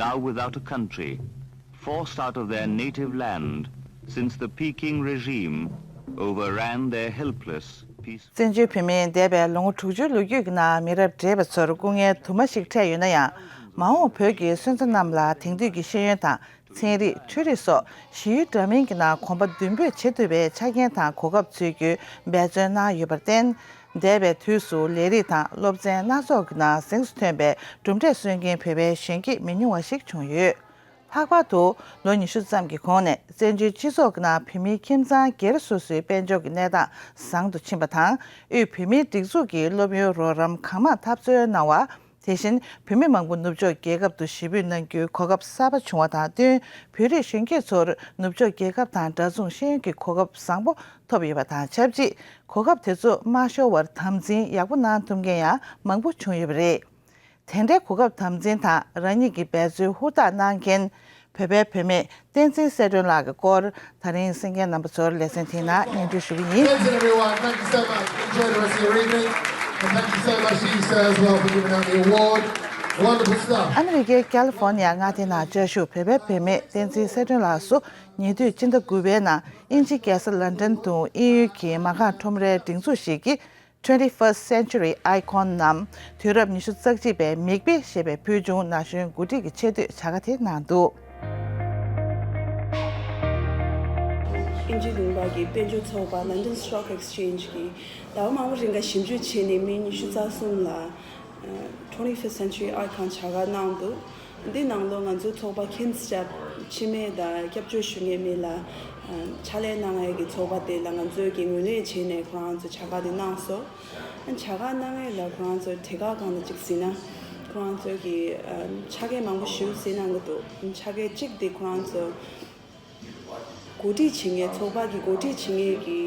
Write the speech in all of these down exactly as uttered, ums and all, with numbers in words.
now without a country, forced out of their native land since the Peking regime overran their helpless, peace- བཙན་བྱོལ་བོད་མིས་འདས་པའི་ལོ་ངོ་དྲུག་ཅུའི་ལོ་རྒྱུས་ཀྱི་ནང་མི་རབས་འདས་པ་ཚོར་སྐུ་ངལ་དུ་མ་ཞིག་འཕྲད་ཡོད་ན་ཡང་། མ་འོངས་བོད་ཀྱི་སོན་རྩ་རྣམས་ལ་དེང་དུས་ཀྱི་ཤེས་ཡོན་དང་། ཚན་རིག་འཕྲུལ་རིག་སོགས་གཞི་ཡུལ་འདྲ་མིན་གྱི་ནང་གོམ་པ་མདུན་སྤོས་བྱེད་ཐུབ་པའི་ཆ་རྐྱེན་དང་གོ་སྐབས་འཚོལ་རྒྱུའི་འབད་བརྩོན་གནང་ཡོད་པར་བརྟེན། འདས་པའི་དུས་སུ་ལས་རིགས་དང་སློབ་ཚན་སྣ་ཚོགས་ཀྱི་ནང་གཟེངས་སུ་ཐོན་པའི་གྲུབ་འབྲས་སོན་མཁན་བོད་པའི་གཞོན་སྐྱེས་མི་ཉུང་བ་ཞིག་བྱུང་ཡོད། ལྷག་པར་དུ་ལོ་ཉི་ཤུ་ཙམ་གྱི་གོང་ནས་བཙན་བྱོལ་སྤྱི་ཚོགས་ཀྱི་ནང་བོད་མིའི་ཁྱིམ་ཚང་སྒེར་སོ་སོའི་དཔལ་འབྱོར་གྱི་གནས་སྟངས་བཟང་དུ་ཕྱིན་པ་དང་། དབུས་བོད་མིའི་སྒྲིག་འཛུགས་ཀྱི་སློབ་ཡོན་རོགས་རམ་གང་མང་ཐབས་འཚོལ་གནང་བ། དེ་བཞིན་བོད་མི་མང་པོ་ནུབ་ཕྱོགས་རྒྱལ་ཁབ་ཏུ་ཞེ་པོས་གནང་རྒྱུའི་གོ་སྐབས་གསར་པ་བྱུང་བ་དང་བསྟུན། བོད་རིགས་གཞོན་སྐྱེས་ཚོར་ནུབ་ཕྱོགས་རྒྱལ་ཁབ་དང་འདྲ་མཚུངས་ཤེས་ཡོན་གྱི་གོ་སྐབས་བཟང་པོ་ཐོབ་ཡོད་པ་དང་ཆབས་ཅིག་གོ་སྐབས་དེ་ཚོ་མ་ཤོར་བར་དམ་འཛིན་ཡག་པོ་གནང་ཐུབ་མཁན་ཡང་མང་པོ་བྱུང་ཡོད་པ་རེད། དེ་འདྲའི་གོ་སྐབས་དམ་འཛིན་དང་རང་ཉིད་ཀྱི་འབད་རྩོལ་ཧུར་ཐག་གནང་མཁན། བོད་པའི་བུད་མེད་བསྟན་འཛིན་གསལ་སྒྲོན་ལགས་ཀྱི་སྐོར་ད་རིང་གསན་མཁན་རྣམ་པ་ཚོར་ལེ་ཚན་དེའི་ནང་སྙན་སྒྲོན་ཞུ་གི་ཡིན། Thanks everyone. Thank you so much. Enjoy the rest of your evening. And thank you so much to you, sir, as well, for giving out the award. Wonderful stuff. ཨ་མི་རི་ཀའི་ཀ་ལི་ཧྥོར་ནི་ཡ་མངའ་སྡེའི་ནང་བཅའ་བཞུགས་བོད་པའི་བུད་མེད་བསྟན་འཛིན་གསལ་སྒྲོན་ལགས་སུ་ཉེ་དུས་སྤྱི་ཟླ་དགུ་པའི་ནང་དབྱིན་ཇི་རྒྱལ་ས་ལན་ཌན་དུ་དབྱིན་ཡུལ་གྱི་མ་རྐང་ཁྲོམ་རའི་སྒྲིག་འཛུགས་ཤིག་གིས། Twenty-first Century Icon ནམ་དུས་རབས་ཉི་ཤུ་རྩ་གཅིག་པའི་མིག་དཔེ་ཞེས་པའི་ཕུལ་བྱུང་ན་གཞོན་འགོ་ཁྲིད་ཀྱི་ཆེ་བསྟོད་བྱ་དགའ་དེ་གནང་འདུག་དབྱིན་ཇི་ལུང་པ་གི་དཔལ་འབྱོར་ཚོགས་པ་London Stock Exchange གིས་ཟླ་བ་མང་པོ་རིང་ག་ཞིབ་འཇུག་བྱས་ནས་མི་ཉི་ཤུ་རྩ་གསུམ་ལ་Twenty-first Century Icon བྱ་དགའ་གནང་འདུག་འདི་ནང་ལོ་ང་ཚོའི་ཚོགས་པ་ཁྱིམ་སྟེབ་འཆི་མེད་དང་སྐྱབས་བཅོལ་ཞུ་མཁན་མི་ལ་ཕྱག་ལས་གནང་ཡས་ཀྱི་ཚོགས་པ་དེ་ལ་ང་ཚོས་ཀྱི་ངོས་ལེན་བྱས་ནས་ཁོ་རང་ཚོ་བྱ་དགའ་དེ་གནང་སོང་། བྱ་དགའ་གནང་ཡས་ལ་ཁོ་རང་ཚོ་དེ་ག་སྒང་ལ་ཅིག་གཟིགས་ན། ཁོ་རང་ཚོ་གི་ཕྱག་ལས་མང་པོ་ཞེ་པོ་གཟིགས་གནང་གི་འདུག་ཕྱག་ལས་གཅིག་དེ་ཁོ་རང་ཚོ་འགོ་ཁྲིད་བྱེད་མཁན་ཚོགས་པ་གི་འགོ་ཁྲིད་བྱེད་མཁན་གྱི་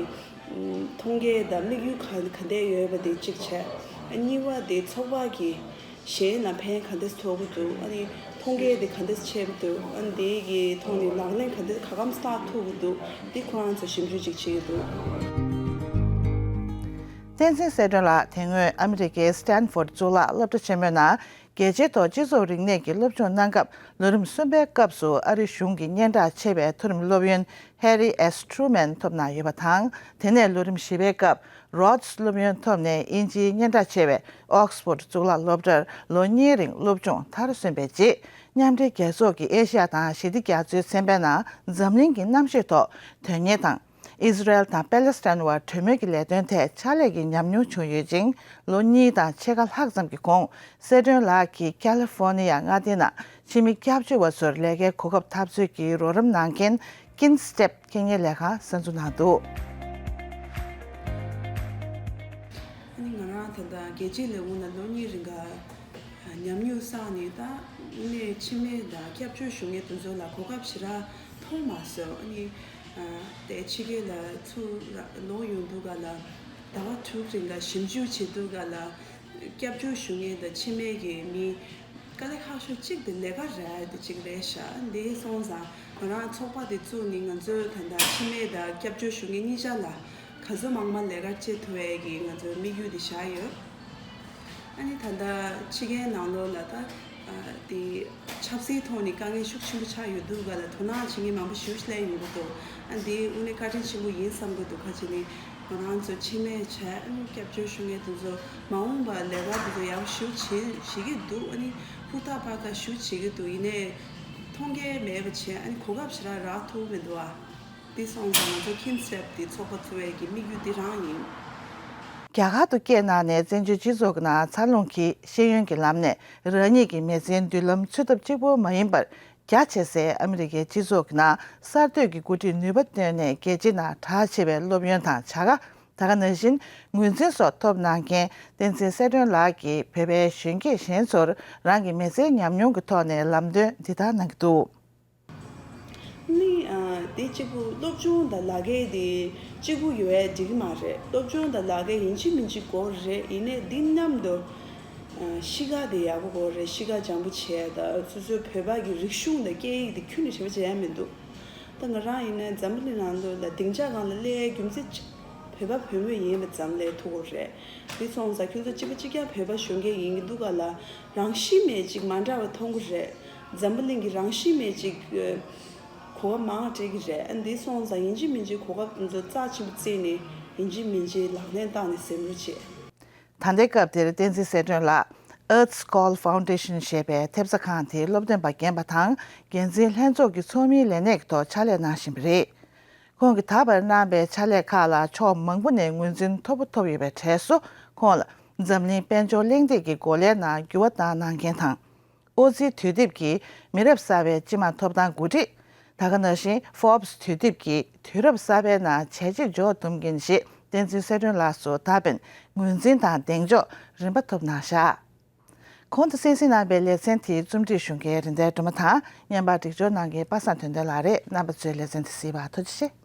མཐོང་རྒྱ་དང་དམིགས་ཡུལ་ག་ག་འདྲ་ཡོད་པ་དེ་གཅིག་བྱས། གཉིས་པ་དེ་ཚོགས་པ་གི་གཞན་ལ་ཕན་ག་འདྲས་ཐོགས་ཀྱི་འདུག་ཨ་ནི་མཐོང་རྒྱ་དེ་ག་འདྲས་ཆེ་བ་འདུག་ཨ་ནི་དེ་གི་ཐོག་ནས་ལག་ལེན་ག་འདྲས་ག་གམ་སྟར་ཐུབ་ཀྱི་འདུག་འདི་ཁོ་རང་ཚོ་ཞིབ་འཇུག་ཅིག་བྱེད་ཀྱི་འདུག་བསྟན་འཛིན་གསལ་སྒྲོན་ལགས་དེ་སྔོན་ཨ་མི་རི་ཀའི་Stanford་གཙུག་ལག་སློབ་གྲྭ་ཆེན་མོའི་ནང་རྒྱལ་སྤྱིའི་ཐོག་སྤྱི་ཚོགས་རིག་གནས་ཀྱི་སློབ་སྦྱོང་གནང་སྐབས་ལོ་རིམ་གསུམ་པའི་སྐབས་སུ་ཨ་རིའི་གཞུང་གི་སྙན་གྲགས་ཆེ་བའི་མཐོ་རིམ་སློབ་ཡོན་Harry S Truman ཐོབ་གནང་ཡོད་པ་དང་། དེ་ནས་ལོ་རིམ་བཞི་པའི་སྐབས། Rhodes སློབ་ཡོན་ཐོབ་ནས་དབྱིན་ཇིའི་སྙན་གྲགས་ཆེ་བའི་Oxford གཙུག་ལག་སློབ་གྲྭར་ལོ་གཉིས་རིང་སློབ་སྦྱོང་མཐར་སོན་པའི་རྗེས། མཉམ་འབྲེལ་རྒྱལ་ཚོགས་ཀྱི་ཨེ་ཤ་ཡ་དང་ཞི་བདེ་རྒྱ་མཚོའི་ཚན་པའི་ནང་འཛམ་གླིང་གི་རྣམ་ཤེས་ཐོག་དོན་གཉེར་དང་། ཨིས་རལ་དང་པེ་ལེ་སི་ཐན་བར་གྲོས་མོལ་གྱི་ལས་དོན་ཐད་ཕྱག་ལས་ཀྱི་ཉམས་མྱོང་བྱུང་ཡོད་ཅིང་། ལོ་གཉིས་དང་ཕྱེད་ཀ་ལྷག་ཙམ་གྱི་གོང་། གསལ་སྒྲོན་ལགས་ཀྱིས་ཀ་ལི་ཧྥོར་ནི་ཡ་མངའ་སྡེའི་ནང་ཕྱི་མི་སྐྱབས་བཅོལ་བ་ཚོར་ལས་ཀའི་གོ་སྐབས་ཐབས་འཚོལ་གྱི་རོགས་རམ་གནང་མཁན་ཀིན་སི་ཊེབ་ཁེ་ཉེ་ལས་ཁང་གསར་འཛུགས་གནང་འདུག་ཨ་ནི་ང་རང་ད་ལྟ་རྒྱལ་སྤྱིའི་ལས་ཁུངས་ལ་ལོ་གཉིས་རིང་ག་ཉམས་མྱོང་བསགས་ནས། ད་དངོས་གནས་འཆི་མེད་དང་སྐྱབས་བཅོལ་ཞུ་མཁན་དེ་ཚོ་ལ་གོ་སྐབས་ཞེ་དྲག་མཐོང་མ་སོང་། ཨ་ནི་དེ་ཕྱི་རྒྱལ་ལ་ཚུར་ལོག་ཡོང་དུས་ག་ལ་ཟླ་བ་དྲུག་རིང་ག་ཞིབ་འཇུག་བྱེད་དུས་ག་ལ། སྐྱབས་བཅོལ་ཞུ་མཁན་དང་འཆི་མེད་ཀྱི་མི་དཀའ་ལས་ཁག་ཤོས་གཅིག་དེ་ལས་ཀ་རག་ཡ་དེ་གཅིག་རེད་ཤག་འདི་སོང་ཙང་ང་རང་ཚོགས་པ་དེ་བཙུགས་ནས་ང་ཚོས་ད་ལྟ་འཆི་མེད་དང་སྐྱབས་བཅོལ་ཞུ་མཁན་གཉིས་ཆ་ལ་ག་ཚོད་མང་མང་ལས་ཀ་བྱེད་ཐུབ་ཡས་ཀྱི་ང་ཚོའི་དམིགས་ཡུལ་དེ་བཞག་ཡོད། ཨ་ནི་ད་ལྟ་ཕྱི་རྒྱལ་ནང་ལོགས་ལ་ད་དེ་ཆབ་སྲིད་ཐོག་ནས་དཀའ་ངལ་ཤུགས་ཆེན་པོ་ཆགས་ཡོད་དུས་ག་ལ་དོ་སྣང་བྱེད་མཁན་མང་པོ་ཞེ་པོ་ཅིག་སླེབས་ཡོང་གི་འདུག་ཨ་འདི་དངོས་གནས་བཀའ་དྲིན་ཆེན་པོ་ཡིན་བསམ་གྱི་འདུག་ག་ཅི་ནི། ང་རང་ཚོ་འཆི་མེད་བྱས། ཨ་ནི་སྐྱབས་བཅོལ་ཞུ་མཁན་དེ་ཚོ་མ་འོངས་པར་ལས་ཀ་དེ་ཚོ་ཡག་པོ་ཞེ་པོ་བྱེད་བྱེད་ཀྱི་འདུག་ཨ་ནི་ཧུར་ཐག་པར་ཐག་ཞེ་པོ་བྱེད་ཀྱི་འདུག་ཡིན་ནའི་མཐོང་རྒྱ་མེད་པ་བྱས། ཨ་ནི་གོ་སྐབས་ཞེ་དྲག་རག་ཐུབ་མི་འདུག་ཨ། འདི་སོང་ཙང་ང་ཚོ་ཁྱིམ་སྟེབ་དེ་ཚོགས་པ་བཙུགས་ཡས་ཀྱི་དམིགས་ཡུལ་འདི་རང་ཡིན། རྒྱ་གར་དུ་སྐད་གནང་ནས་བཙན་བྱོལ་སྤྱི་ཚོགས་ཀྱི་ནང་འཚར་ལོངས་ཀྱིས་ཤེས་ཡོན་གྱི་ལམ་ནས་རང་ཉིད་ཀྱི་མི་ཚེའི་མདུན་ལམ་འཚོལ་ཐབས་གཅིག་པུ་མ་ཡིན་པར། རྒྱ་ཆེ་སའི་ཨ་མི་རི་ཀའི་སྤྱི་ཚོགས་ཀྱི་ནང་གསར་གཏོད་ཀྱི་འགོ་ཁྲིད་ནུས་པ་བཏོན་ནས་རྒྱལ་སྤྱིའི་ནང་གྲགས་ཆེ་བའི་སློབ་ཡོན་དང་བྱ་དགའ། ད་ག་ནང་བཞིན་ངོས་འཛིན་སོགས་ཐོབ་གནང་མཁན་བསྟན་འཛིན་གསལ་སྒྲོན་ལགས་ཀྱིས་བོད་པའི་གཞོན་སྐྱེས་གཞན་ཚོར་རང་གི་མི་ཚེའི་ཉམས་མྱོང་གི་ཐོག་ནས་ལམ་སྟོན་འདི་ལྟར་གནང་གི་འདུག་ནི། ཨ། དེ་གཅིག་པུ་སློབ་སྦྱོང་དང་ལག་ཁྱེར་དེ་གཅིག་པུ་ཡོད་ཡ་འགྲིག་གི་མ་རེད། སློབ་སྦྱོང་དང་ལག་ཁྱེར་ཡིན་གཅིག་མིན་གཅིག་དགོས་རེད། ཡིན་ནའི་འདི་མཉམ་དུ། ཨ། གཤིས་ཀ་དེ་ཡག་པོ་དགོས་རེད། གཤིས་ཀ་འཇམ་པོ་བྱས་དང་། སོ་སོའི་བོད་པ་གི་རིག་གཞུང་དང་སྐད་ཡིག་དེ་ཁྱོན་ནས་བྲལ་བ་བྱས་ཡ་མི་འདུག་ད་ང་རང་ཡིན་ན་འཛམ་བུ་གླིང་ནང་ལོགས་ལ་སྡིངས་ཆ་སྒང་ལ་སླེབས་ཡ་རྒྱུ་མཚན་གཅིག་བོད་པ་བུད་མེད་ཡིན་པ་ཙམ་ལས་ཐུག་གི་རེད། དེ་སོང་ཙང་ཁྱོད་ཚོ་གཅིག་པ་གཅིག་རྐྱང་བོད་པ་གཞོན་སྐྱེས་ཡིན་གྱི་འདུག་ག་ལ། རང་གཤིས་མེད་ཅིག་མ་འདྲ་བ་མཐོང་གི་རེད། འཛམ་བུ་གླིང་གི་རང་བཞིན་མེད་ཅིག་གོ་སྐབས་མང་སྤྲད་ཀྱི་རེད། ཨ་འདི་སོང་ཙང་ཡིན་གཅིག་མིན་གཅིག་གོ་སྐབས་འདི་ཚོ་རྩ་ཆེན་པོ་བརྩིས་ནས་ཡིན་གཅིག་མིན་གཅིག་ལག་ལེན་བསྟར་ནས་སེམས་ལུགས་བྱེད། ད་ལྟའི་སྐབས་དེར་བསྟན་འཛིན་གསལ་སྒྲོན་ལགས་Earth's Call Foundation ཞེས་པའི་ཐེབས་རྩ་ཁང་དེའི་སློབ་སྟོན་པ་རྒན་པ་དང་འགན་འཛིན་ལྷན་ཚོགས་ཀྱི་ཚོགས་མིའི་ལས་གནས་ཀྱི་ཐོག་ཕྱག་ལས་གནང་བཞིན་པ་རེད། ཁོང་གིས་ད་བར་གནང་པའི་ཕྱག་ལས་ཁག་ལ་ཕྱོགས་མང་པོ་ནས་ངོས་འཛིན་མཐོ་པོ་ཐོབ་ཡོད་པའི་གྲས་སུ་ཁོང་ལ་འཛམ་གླིང་དཔལ་འབྱོར་གླེང་སྟེགས་ཀྱི་འགོ་ལས་ནང་འགྱུར་བ་བཏང་གནང་མཁན་དང་། ཨོ་ཛི་དུས་དེབ་ཀྱི་མི་རབས་གསར་པའི་སྤྱི་དམངས་ཐོབ་ཐང་འགོ་ཁྲིད། ད་ག་ནང་བཞིན་Forbes་དུས་དེབ་ཀྱི་དུས་རབས་གསར་པའི་ནང་བྱས་རྗེས་འཇོག་བསྡོམས་མཁན་ཞེས་བསྟན་འཛིན་གསལ་སྒྲོན་ལགས་སུ་ད་ཕན་ངོས་འཛིན་དང་གདེང་འཇོག་རིམ་པ་ཐོབ་གནང་བཞག་གོང་དུ་གསན་གཟིགས་གནང་བའི་ལེ་ཚན་དེའི་རྩོམ་སྒྲིག་ཞུ་མཁན་རིན་ལྡན་སྒྲོལ་མ་དང་བརྙན་པར་སྒྲིག་སྦྱོར་གནང་མཁན་པ་སངས་དོན་ལྡན་ལགས་རེད། རྣམ་པ་ཚོས་ལེ་ཚན་དེ་གཟིགས་པར་ཐུགས་རྗེ་ཆེ།